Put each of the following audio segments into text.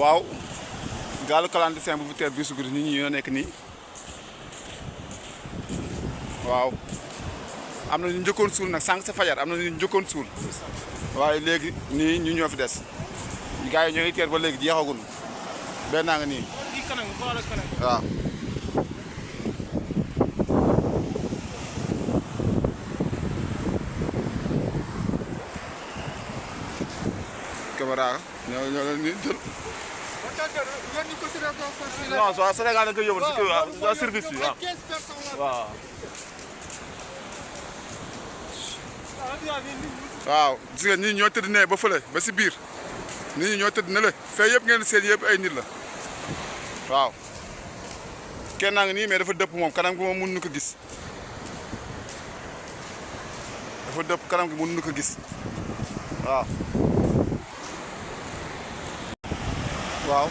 waaw gaalu clandestin bu fi teer bii su guddi nit ñi ñoo nekk nii waaw am na ñu njëkkoon suul nag sànq sa fajar am na ñu njëkkoon suul waaye léegi nii ñu ñoo fi des gars yi ñoo ngi teer ba léegi jeexagul benn naa nga nii waaw caméra ñoo leen ni jël non so Sénégal da koy yóbbu si service bi waaw waaw gis nga ñii ñoo tëdd ne ba fële ba si biir nit ñi ñoo tëdd ne la fee yëpp ngeen seen yëpp ay nit la waaw kenn naa ngi nii mais dafa dëpp moom kanam gi moom mënuñu ko gis dafa dëpp kanam gi mënuñu ko gis waaw waaw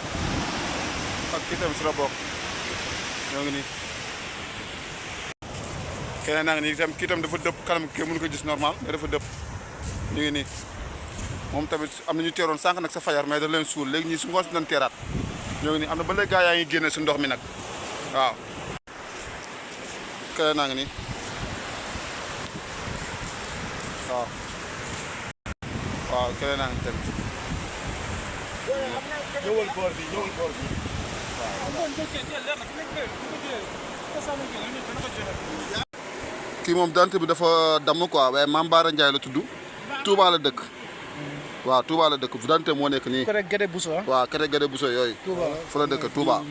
ak kii tamit si la bokk ñoo ngi nii keneen naa ngi nii itam kii tam dafa dëpp kanam gi mënu ko gis normal mais dafa dëpp ñu ngi nii moom tamit am na ñu teeroon sànq nag sa fajar mais da leen suul léegi ñii su ngoon si nañ teeraat ñoo ngi nii am na ba léegi gaa yaa ngi génne su ndox mi nag waaw keneen naa ngi nii waaw waaw keneen naa ngi tamit ñëwal boor bi ñëwal boor bi. kii moom dante bi dafa damm quoi waaye Mame Bara Ndiaye la tudd Touba la dëkk waaw Touba la dëkk dante moo nekk nii. côté Guédé Bousso. waaw côté Guédé Bousso yooyu. Touba fa la dëkk Touba.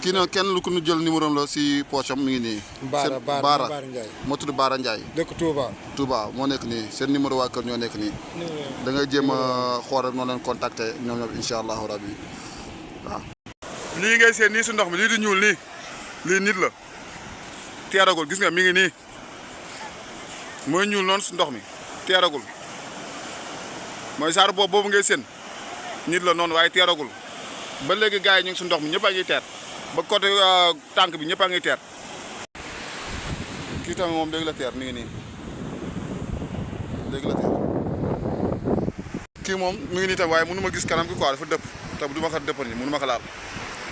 kii nag kenn lu ko nu jël numéro la si poche am mi ngi nii. Baara Ndiaye moo tudd Baara Ndiaye. dëkk Touba. Touba moo nekk nii seen numéro waa kër ñoo nekk nii. da ngay jéem a xool rek noo leen contacter ñoom ñoom incha allahu rabi waaw. lii ngay seen nii su ndox mi lii di ñuul nii lii nit la teeragul gis nga mi ngi nii mooy ñuul noonu su ndox mi teeragul mooy saar boobu ngay seen nit la noonu waaye teeragul ba léegi gars yi ñu ngi su ndox mi ñëpp a ngi teer. ba côté tànk bi ñëpp a ngi teer kii tamit moom léegi la teer mi ngi nii léegi la teer kii moom mi ngi nii tam waaye mënu ma gis kanam gi quoi dafa dëpp te du ma ko dëppal ni mënu ma ko laal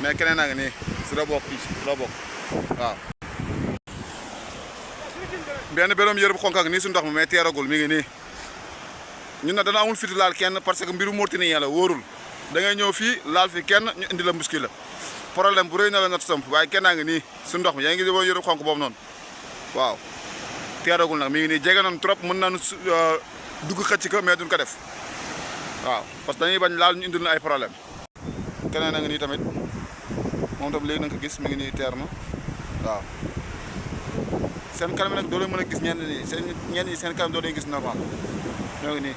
mais keneen naa ngi nii si la bokk si la bokk waaw benn beroom yër bu xonk ak nii su ndox mi mais teeragul mi ngi nii ñun nag dana amul fitu laal kenn parce que mbiru Mauritanie la wóorul da ngay ñëw fii laal fi kenn ñu indi la mbuski la problème bu rëy na la not samp waaye kenn naa ngi nii su ndox mi yaa ngi doon yëru xonk boobu noonu waaw teeragul nag mi ngi nii jege nañu trop mën nañu dugg xëcc ko mais duñ ko def waaw parce que dañuy bañ laal ñu indil na ay problème keneen a ngi nii tamit moom tam léegi na nga ko gis mi ngi nii teer na waaw seen kanam nag doo leen mën a gis ñenn ñi seen kanam doo leen gis normal ñoo ngi nii